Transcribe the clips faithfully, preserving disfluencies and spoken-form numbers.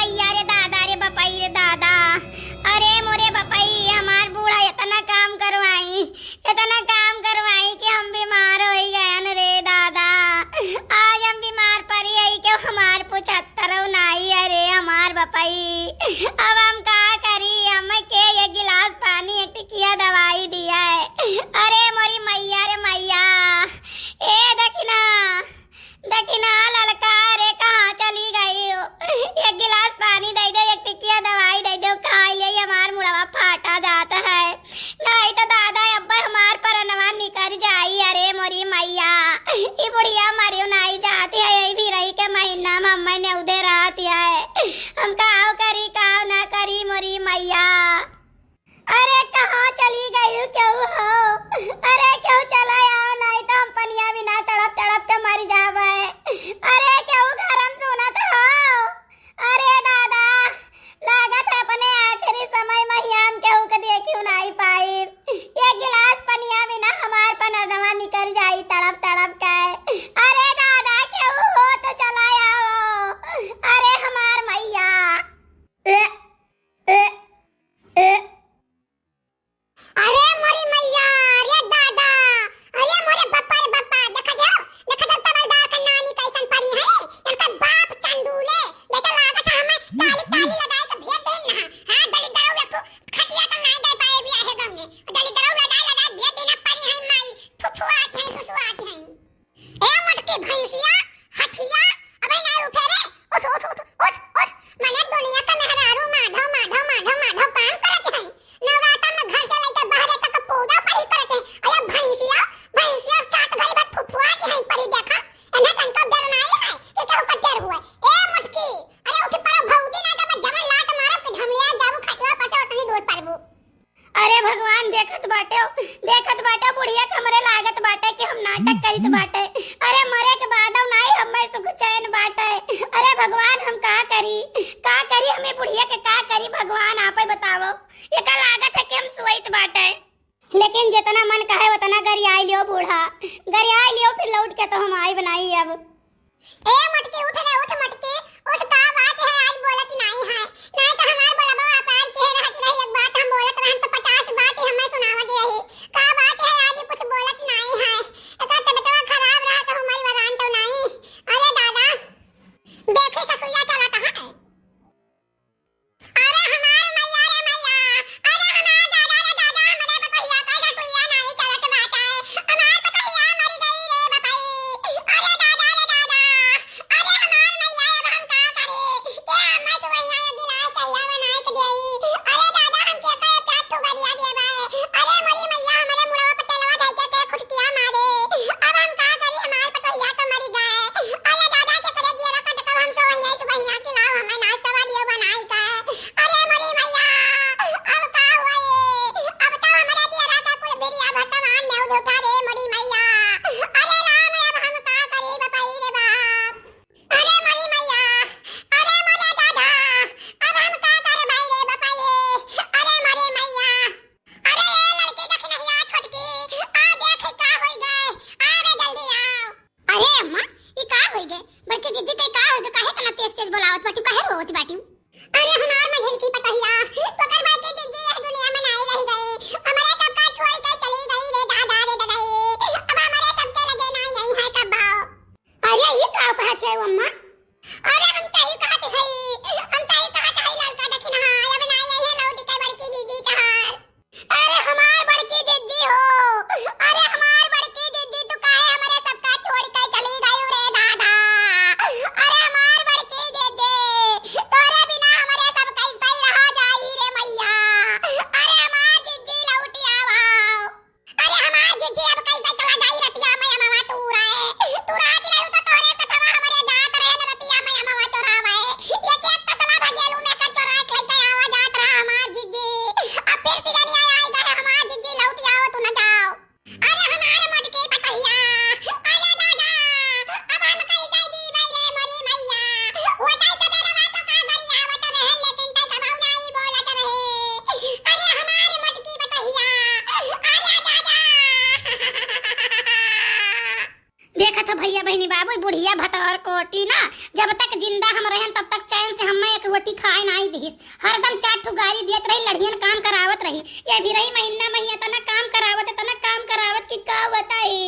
अरे दादा रे बपई रे दादा, अरे मोरे बपई, हमार बूढ़ा इतना काम करवाई, इतना काम करवाई कि हम बीमार होइ गयन रे दादा। आज हम बीमार परी हई कि हमार पुछत्तरौ नाई, अरे हमार बपई, अब हम का करी? हमके एक गिलास पानी, एक टिकिया दवाई दिया है। अरे मोरी मैया रे मैया, ए दखिना, दखिना ललका रे, कहाँ चली गई हो? एक गिलास पानी दइ दे, एक टिकिया दवाई दइ दे, खाइ ले, हमार मुड़वा फाटा जात है। नाहीं तो दादा, अब्बे हमार परनवा निकर जाई। अरे मोरी मैया, ई बुढ़िया मरियो नाहीं जाती है, यही भी रही के महीना में अम्मा ने उधे रहती है। हम काव करी, काव ना करी मोरी मैया। अरे कहाँ चली गई केहू हो? अरे केहू चला आओ, नाहीं तो हम पनिया बिना तड़प तड़प के मर जाबे। अरे केहू घर में सुनत हो? अरे दादा, लागत है अपने आखिरी समय में ही हम केहू के देखियो नाहीं पाई। एक गिलास पनिया बिना हमार परनवा निकर जाई तड़प तड़प के। अरे दादा, केहू हो तो चला आओ। अरे हमार मैया। ए, ए, ए। अरे मोरी मैया, रे दादा, अरे मोरे बप्पा रे बप्पा, देखा देउ, देखा देउ तबलदार के नानी कैसन परी है, इनका बाप चंडूले, जैसे लागत है हमें ताली, ताली लगाए के भेज देन ना, हाँ, दलिद्दरऊ एक ठो खटिया तो नाहीं दे पाए बियाहे गंगे, दलिद्दरऊ लदाए, लदाए भेज देना परी है माई, फुफुआत है, फुफुआत है। ए मोटकी भैंसिया, हथिया, अबे नाहीं उठे रे, उठ, उठ, उठ, उठ, उठ। मने दुनिया का मेहरारू माधव, माधव, माधव, माधव काम करत है। नवरात्र में घर से लेके बाहरे तक पूजा पाठ करत है। अरे भैंसिया, भैंसिया सात घड़ी बाद फुफुआ के है परी देखा। एन्हें तनको डर नाहीं है कि केहू का डर हुए। ए मोटकी, अरे उठ पड़ो भौजी, नाहीं तो मैं जवन लात मारब कि धमलिया जाबू खटिया पर से उतनी दूर पड़बू। अरे भगवान देखत बाटे, देखत बाटे बुढ़िया के हमरे लागत बाटे कि हम नाटक करित बाटे। अरे मरे के बादौ नाहीं हमें सुख चैन बाटे। अरे भगवान हम का करी, का करी, हमें बुढ़िया के का करी भगवान आपे बतावो। एका लागत है कि हम सोइत बाटे। लेकिन जितना मन कहे उतना गरियाई लियो बूढ़ा, गरियाई लियो, फिर लौट के तो हम आइब नाहीं अब। ए मोटकी, उठ रे, उठ मोटकी, उठ, का बात है, आज बोलत नाहीं है? नाहीं तो हमार बोलबा अपार किहे रहत रही, एक बात हम बोलत रहन तो पचास बात ही हमें सुनावत रही। का बात है, आज कुछ बोलत नाहीं है? एकर तबियतवा खराब रहा तो हमारी वरान तो नाहीं। अरे दादा, देखे ससुइया चला कहाँ है? अरे हमार मैया रे मैया, अरे हमार दादा रे दादा, हमरे पतोहिया का ससुइया नाहीं चलत बाटे, हमार पतोहिया मर गई रे बपई, अरे दादा रे दादा, अरे हमार मैया, अब हम का करी? ए अम्मा, सुबहिया एक गिलास चहिया बनाए के देई, अरे दादा, हमके कहे प्यार ठुगरिया देबे, अरे मोरी मैया, हमरे मुड़वा पे तेलवा धइके के खुटकिया मारे, अब हम का करी? हमार पतोहिया तो मरी गए, अरे दादा, के करे जियरा कट कब हम सोइया सुबहिया के लाओ, हमें नाश्ता वाली बनाई का। अरे मोरी मैया, अब का हुआ ये? अब तो हमरे जियरा का कुल बिरिया भगवान ने उठा रे मोरी मैया। अरे राम, अब हम का करी बपई रे बाप? अरे मोरी मैया, अरे मोरे दादा, अब हम का करबै रे बपई? अरे मोरी मैया, अरे ए लड़की दखिनहिया छोटकी, आ देख का होई गए, आ रे जल्दी आओ। अरे अम्मा, ई का होई गए? बड़की जिज्जी के का होई गए? काहे इतना तेज तेज बोलावत बाटी? काहे रोवत बाटी? अरे हमार मझिलकी पतोहिया, तोकर बड़की जिज्जी यह दुनिया में नाई रह गई। हमरे सबका छोड़ के चली गई रे दादा रे ददाई। अब हमरे सबके लगे नाई आई है कब्बो। अरे ई का कहत है अम्मा? अरे हम तही कहत हई, हम तही कहत हई ललका दखिनहा, अब नाई आई है लौट के बड़की जिज्जी तहार। अरे हमार बड़की जिज्जी हो, अरे हमार बड़की जिज्जी, तू काहे हमरे सबका छोड़ के चली गयू रे दादा? अरे हमार बड़की जिज्जी, तोरे बिना हमरे सब कैसे रहा जाई रे मैया? अरे हमार जिज्जी लौटी आवा। अरे हमार जिज्जी अब कैसे चला जाई रतिया में अमवा तू रहे, तू रात रहे तो तोरे सथवा हमरे जात रहे न रतिया में अमवा चोरावे। ये चेत तसला भगेलू में का चोरा के लेके आवा जात रहा हमार जिज्जी। अब फिर सिजनिया आई गए हमार जिज्जी, लौट आओ तू न जाओ। अरे हमार मोटकी पतोहिया, अरे दादा, अब हम कहीं जाई दी भाई रे मोरी मैया। वो तई सबेरे बात का गरियावत रहे, लेकिन तई कबहू नाई बोलत रहे। अरे हमार मोटकी पतोहिया, अरे दादा। देखत हो भैया बहिनी बाबू, बुढ़िया भतौर कोटी ना, जब तक जिंदा हम रहन तब तक चैन से हमें एक रोटी खाए नाई दिहिस, हरदम चार ठो गारी दियत रही, लड़ियन काम करावत रही। ये भी रही महीना महीना तना काम करावत, तना काम करावत कि का बताई।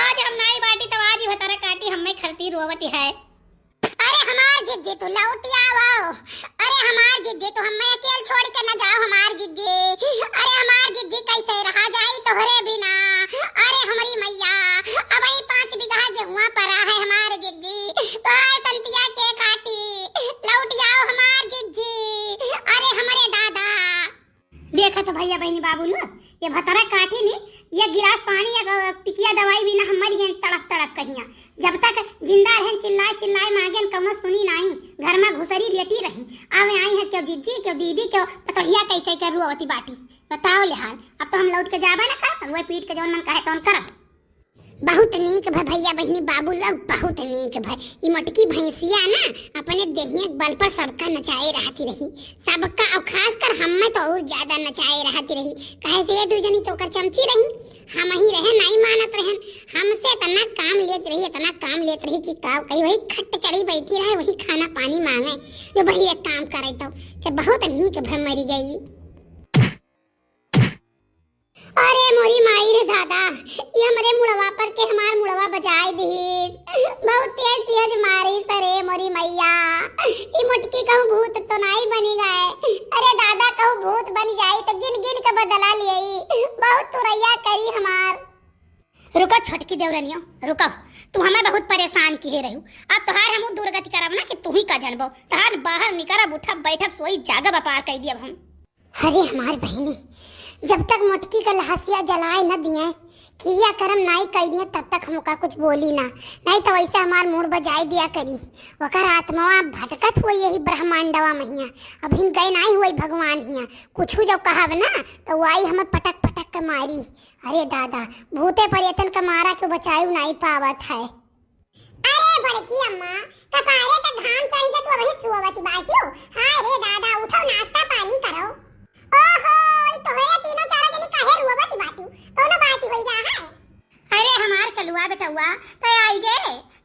आज हम नाई बाटी तो आज ही भतारा काटी हम्मे खरती रोवत है। अरे हमार जिज्जी तू लौटी आवो, अरे हमार जिज्जी तू हम्मे अकेल छोड़ के न जाओ हमार जिज्जी। अरे हमार जिज्जी कैसे रहा जाई तोहरे बिना। अरे हमरी मैया, अब ई पाँच बीघा गेहुआ परा है हमार जिज्जी, तोहार संतिया के काटी, लौटी आओ हमार जिज्जी। अरे हमरे दादा। देखत भैया बहिनी बाबू लोग, ये भतरा काटी नी, ये गिलास पानी या टिकिया दवाई बिना हम मर गए तड़प तड़प कहिया। जब तक जिंदा रहन चिल्लाए चिल्लाए मांगेन कौनो सुनी नाई, घर में घुसरी लेटी रही। आवे आई है क्यों जिज्जी, क्यों दीदी, क्यों पतोहिया कह कह के रुआवती बाटी। बताओ ले हाल, अब तो हम लौट के जाबे ना करब, वही पीट के जौन मन कहे तौन करब। बहुत नीक भय भैया बहिनी बाबू लोग, बहुत नीक भय। ई मोटकी भैंसिया ना अपने देहिया के बल पर सबका नचाए रहती रही, सबका, और खासकर हम्मे तो और ज्यादा नचाए रहती रही। काहे से ये दू जनी तो ओकर चमची रही, हम ही रहे नाई मानत रहन, हमसे इतना काम लेत रही, इतना काम लेत रही कि का कही, वही खट चढ़ी बैठी रहे, वही खाना पानी मांगे, जो वही एक काम करे तो, तो बहुत नीक भय मरी गई। अरे मोरी माई रे दादा, ये हमरे मुड़वा पर के हमार मुड़वा बजाए दिहिस। बहुत तेज तेज मारिस रे मोरी मैया। ई मोटकी कहूँ भूत तो नाई बनी गए। अरे दादा कहूँ भूत बन जाई तो गिन गिन के बदला लियई। बहुत तुरैया करी हमार। रुको छोटकी देवरनियो, रुको। तू हमें बहुत परेशान किहे रहू। अब तोहार हमहू दुर्गति करब ना कि तू ही का जनबो। तोहार बाहर निकरब, उठब, बैठब, सोई, जागब, अपार कई दियब हम। अरे हमार बहिनी, जब तक मोटकी का लहसिया जलाए न दिए, क्रिया करम नाई कई दिए, तब तक हम ओका कुछ बोली ना, नहीं तो वैसे हमार मूड़ बजाए दिया करी। ओकर आत्मावा भटकत हुई यही ब्रह्मांडवा महिया, अभिन गए नाई हुई भगवान हिया। कुछ जो कहब ना तो वो आई हमें पटक पटक के मारी। अरे दादा, भूते प्रेतन का मारा के बचायु नाई पावत है। अरे बड़की अम्मा, कपारे त घाम चढ़ी के तू अबही सोवत बाटियो। हाय रे दादा, उठो, नाश्ता पानी करो। ओहो, ई तोहरे तीनों चारों जनी काहे रोवत बाटियो? कौनो बात होई गा है? अरे हमार कलुआ बेटउआ, तै आई गे।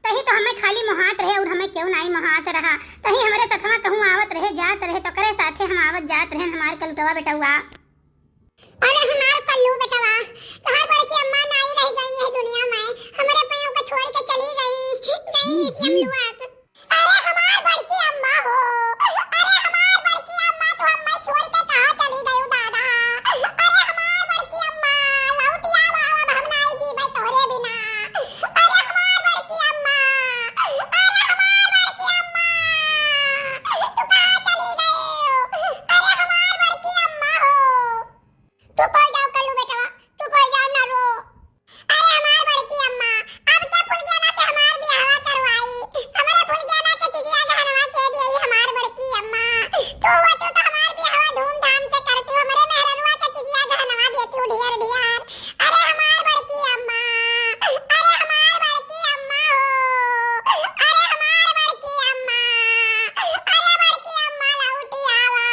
तही तो हमें खाली मोहात रहे और हमें क्यों नाई मोहात रहा। तही हमरे सथवा कहूँ आवत रहे, जात रहे, तो करे साथे हम आवत जात रहे, हमार कलुटवा बेटउआ। अरे हमार कल्लू बेटवा, तोहार बड़की अम्मा नाई रह गई है दुनिया में, हमरे पाँव के छोड़ के चली गई, गई यमलुआ के। अरे हमार बड़की अम्मा हो, अरे हमार बड़की अम्मा, तू हमें छोड़ के कहाँ चली गई दादा? अरे हमार बड़की अम्मा, लौटिया बाबा, हम नाई जीबे तोहरे बिना। अरे हमार बड़की अम्मा, अरे हमार बड़की अम्मा, तू कहाँ चली गई? अरे हमार बड़की अम्मा हो। तू पड़ जाओ कल्लू बेटवा, तू पड़ जाओ ना रो। अरे हमार बड़की अम्मा, अब क्या फुलगेना से हमार बियाहवा करवाई? हमरे फुलगेना के चिजिया गहनवा के दिए हमार बड़की अम्मा। तू होतू तो हमार बियाहवा धूमधाम से करती, हमरे मेहररुआ के चिजिया गहनवा देती ढेर ढेर। अरे हमार बड़की अम्मा, अरे हमार बड़की अम्मा हो, अरे हमार बड़की अम्मा, अरे बड़की अम्मा लौटी आवा।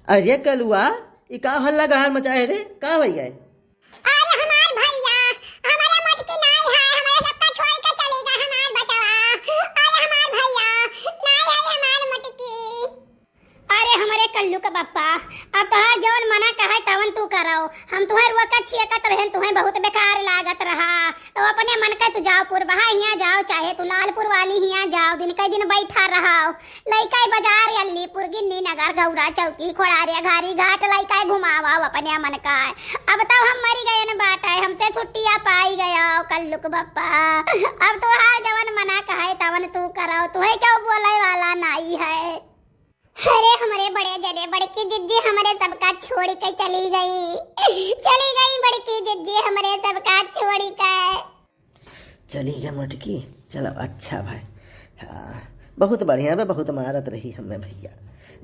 अरे कलुआ, ई का हल्ला गहार मचाए रे? का होई गए? अरे हमार भैया, हमरे मोटकी नाई है, हमरे सबका छोड़ के चली गए हमार बचवा। अरे हमार भैया, नाई है हमार मोटकी। अरे हमरे कल्लू के पप्पा, अब तोहार जवन मना कहे तवन तू करो। हम तुहें रोकत छियकत रहन, तुहें बहुत बेकार लागत रहा। तो अपने मन के तू जाओ पुरबहा हियाँ जाओ, चाहे तू लालपुर वाली हियाँ जाओ, दिन के दिन बैठा रहो। लइका बाजार, अलीपुर, गिन्नी नगर, गौरा चौकी, खोड़ारे, घारी घाट, लइका घुमावा अपने मन का। अब तो हम मरी गए न बाटे, हमसे छुट्टिया पाई गया कल्लुक बप्पा। अब तोहार जवन मना कहे तवन तू करो, तुहे क्यों बोले वाला नाई है। अरे हमरे बड़े जने बड़की जिज्जी हमरे सबका छोड़ के चली गई, चली गई बड़की जिज्जी हमरे सबका छोड़ के। चली गए मोटकी, चलो अच्छा भाई। हाँ, बहुत बढ़िया बे, बहुत मारत रही हमें भैया।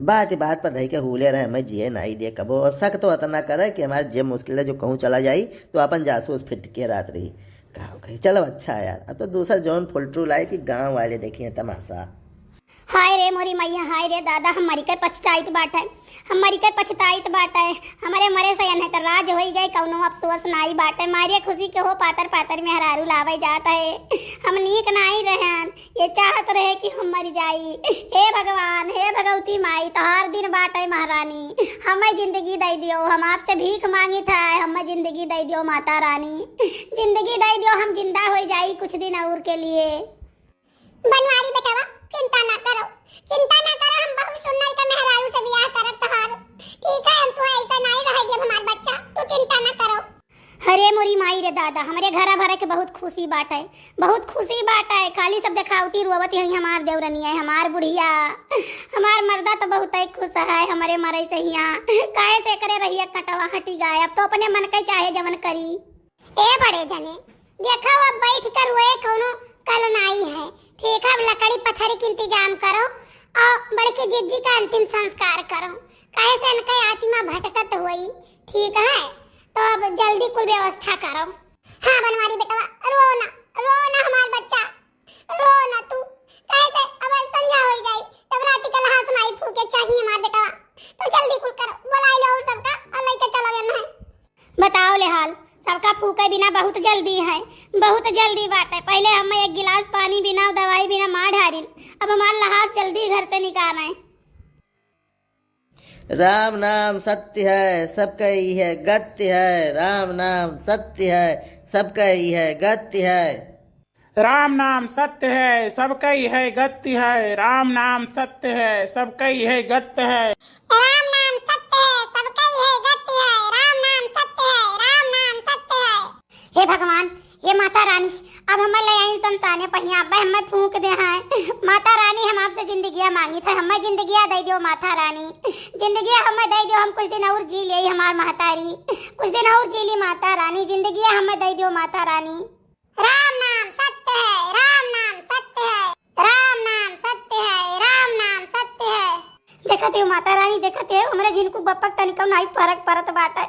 बात बात पर रह के हुले रहे, हमें जिए नाई दे कबो। शक तो अतना करे कि हमार जे मुश्किल है जो कहूँ चला जाई तो अपन जासूस फिट के रात रही। का हो गई? चलो अच्छा है यार, अब तो दूसर जौन फुलटू लाए कि गाँव वाले देखिए तमाशा। हाय रे मोरी मैया, हाय रे दादा, हम मरी के पछताइत बाटे, हम मरी के पछताइत बाटे। हमरे मरे से एन्हे त राज होई गए, कौनो अफसोस नाई बाटे। मारे खुशी के हो पातर पातर मेहरारू लावे जात है। हम नीक नाई रहन, ये चाहत रहे कि हम मर जाई। हे भगवान, हे भगवती माई, तोहार दिन बाटे महारानी, हमें जिंदगी दे दियो। हम आपसे भीख मांगित है, हमें जिंदगी दे दियो माता रानी, जिंदगी दे दियो, हम जिंदा हो जाई कुछ दिन और के लिए। बनवारी बेटवा, चिंता ना करो, चिंता ना करो, हम बहुत सुंदर के मेहरारू से बियाह करब तोहार। ठीक है, हम तुहे ऐसे नाई रहे देब हमार बच्चा, तू चिंता ना करो। अरे मोरी माई रे दादा, हमरे घरा भरे के बहुत खुशी बाटे, बहुत खुशी बाटे। खाली सब देखावटी रोवत है हमार देवरनिया, हमार बुढ़िया, हमार मर्दा तो बहुत ही खुश है हमरे मरे से हिया। काहे से एकरे रहिया कटवा हटी गए, अब तो अपने मन के चाहे जवन करी। ए बड़े जने, देखो, अब बैठ कर रोए कौनो कल नाई है। ठीक है, अब लकड़ी पत्थर के इंतजाम करो और बड़की जिज्जी का अंतिम संस्कार करो, काहे से इनका आत्मा भटकत हुई। ठीक है, तो अब जल्दी कुल व्यवस्था करो। हाँ बनवारी बेटवा, रो ना, रो ना हमार बच्चा, रो ना तू, काहे से अब संझा हो जाई, तब राती का लहास माई फूके चाहिए हमार बेटवा। तो जल्दी कुल करो, बुलाई लो और सबका और लेके चलो एन्हे। बताओ ले हाल, सबका फूके बिना बहुत जल्दी है, बहुत जल्दी बाटे। पहले हम एक गिलास पानी बिना, दवाई बिना मार डारिन, अब हमार लहास जल्दी घर से निकाल आए। राम नाम सत्य है, सबका इहे गत्य है। राम नाम सत्य है, सबका इहे गत्य है। राम नाम सत्य है, सबका इहे गत्य है। राम नाम सत्य है, सबका इहे गत्य है। राम नाम सत्य है, सबका इहे गत्य है। राम नाम सत्य है, राम नाम सत्य है। हे भगवान, हे माता रानी, अब हमें ले आई शमशाने पहिया, अब हमें फूंक दे हैं। माता रानी, हम आपसे जिंदगिया मांगित है, हमें जिंदगिया दे दियो माता रानी, जिंदगिया हमें दे दियो, हम कुछ दिन और जी ले हमार महतारी, कुछ दिन और जी ली माता रानी, जिंदगिया हमें दे दियो माता रानी। राम नाम सत्य है, राम नाम सत्य है, राम नाम सत्य है, राम नाम सत्य है। देखत हो माता रानी, देखत हो, हमरे झिनकू बप्पा के तनिको नाई फरक परत बाटे।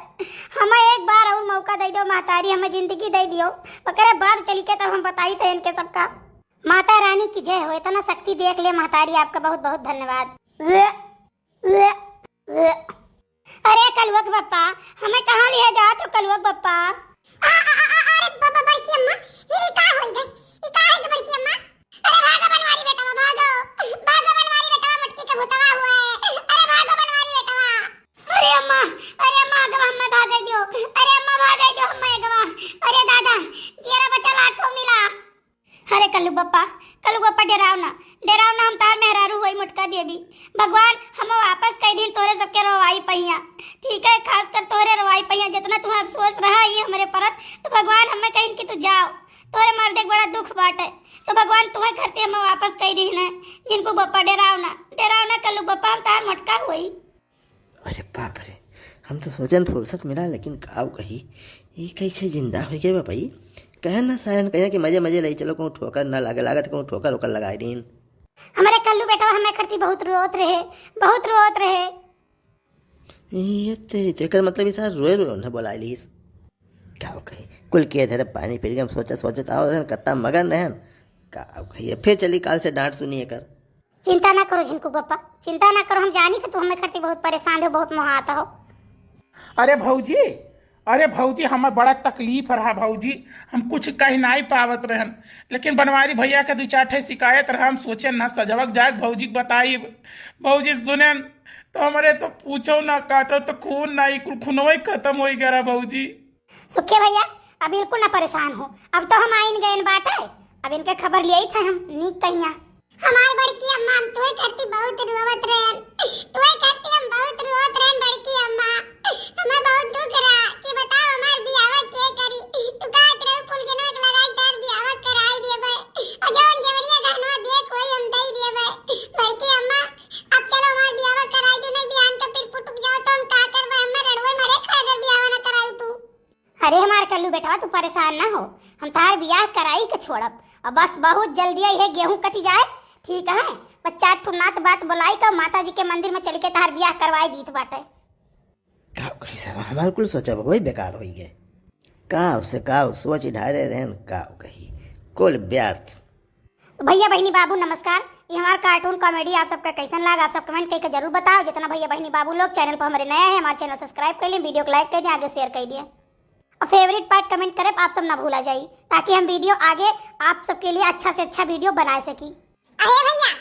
हमें एक बार और मौका दे दो महतारी, हमें जिंदगी दे दियो, ओकरे बाद चली के तब हम बताई थे इनके सबका। माता रानी की जय हो, इतना शक्ति देख ले महतारी, आपका बहुत बहुत धन्यवाद। अरे कलुआ के बप्पा, हमें कहाँ लिया जात हो कलुआ के बप्पा? आ, आ, आ, आ, अरे ब-, ब-, बड़की अम्मा, ये का होई गई? ये का होई गई बड़की अम्मा? अरे भागो बनवारी बेटवा, भागो। भागो बनवारी बेटवा, मटकी के भूतवा हुआ है। अरे भागो बनवारी बेटवा। अरे अम्मा, अरे अम्मा, अगवा हमें भागे दियो। अरे अम्मा, भागे दियो हमें अगवा। अरे दादा, जियरा बचा लाखों मिला। अरे कल्लू बप्पा, कल्लू बप्पा, डेराव ना, डेराव ना, हम तार मेहरारू होई मोटका देवी। भगवान हम वापस कई दिन तोरे सबके रोवाई पहिया, ठीक है, खासकर तोरे रोवाई पहिया। जितना तुम्हें अफसोस रहा ये हमरे परत, तो भगवान हमें कहिन कि तू जाओ, तोरे मर्दे के बड़ा दुख बाटे, तो भगवान तुम्हें खातिर हमें वापस कई दिन है। झिनकू बप्पा, डेराव ना, डेराव ना कल्लू बप्पा, हम तार मोटका होई। अरे बाप रे, हम तो सोचन फुर्सत मिला, लेकिन काव कही, ई कैसे जिंदा हो गए बा भाई? कहन ना सायन कहिया कि मजे मजे लई चलो, कहूँ ठोकर ना लागे, लागत कहूँ ठोकर ओकर लगाए दीन। हमारे कल्लू बेटवा हमें खरती बहुत रोत रहे, बहुत रोत रहे। ये ते, तेकर मतलब ई सारा रोए रोए उन्हें बोला लीस। काव कही, कुल के धरे पानी फिर के हम सोचत सोचत आओ रहन, कत्ता मगन रहन। काव कही, फिर चली काल से डांट सुनी एकर। चिंता ना करो झिनकू बप्पा, चिंता ना करो, हम जानी कि तू हमें खरती बहुत परेशान हो, बहुत मोहात हो। अरे भौजी, अरे भौजी, हमें बड़ा तकलीफ रहा भौजी, हम कुछ कह नाई पावत रहन, लेकिन बनवारी भैया के दू चार ठे शिकायत रहा, हम सोचे ना सजवक जाए भौजी के बताई। भौजी सुने तो हमरे तो पूछो ना काटो तो खून ना, ई कुल खुनवे खत्म हो गया रहा भौजी। सुखिया भैया, अब बिल्कुल ना परेशान हो, अब तो हम आइन गए बाटे, अब इनके खबर लियाई थे हम नीक कहिया। हमार बड़की अम्मा, हम तुहे खातिर बहुत रोवत रहन, तुहे खातिर हम बहुत रोवत रहन बड़की अम्मा। हमें बहुत दुख रहा कि बताओ हमार बियाह के करी, तू कहत रहे फुलगेनवा के लगाई तार बियाह कराई देबे, और जौन जेवरिया गहनवा देख होई हम दई देबे। बड़की अम्मा, अब चलो हमार बियाह कराई दो, नहीं बिहान के फिर फुटुक जाओ तो हम का करबे, हमें रड़ुए मरे खाए अगर बियाह ना कराई तू। अरे हमार कल्लू बेटवा, तू परेशान ना हो, हम तार बियाह कराई के छोड़ब। और बस बहुत जल्दी ये गेहूं कटी जाए, ठीक है, बस चार ठो नात बात बुलाई का माता जी के मंदिर में चल के तार बियाह करवाई दीत बाटे। का कही सर, हमार कुल सोचा वही बेकार हो गए। का उसे का सोच ढारे रहन, का कही, कुल व्यर्थ। भैया बहिनी बाबू नमस्कार, ये हमार cartoon comedy आप सबका कैसन लाग, आप सब comment करके जरूर बताओ। जितना भैया बहनी बाबू लोग channel पर हमारे नया है, हमारे channel subscribe कर लें, video को like कर दें, आगे share कर दें और favourite part comment करे आप सब ना भूला जाई, ताकि हम video आगे आप सबके लिए अच्छा से अच्छा video बना सकी। अरे भैया,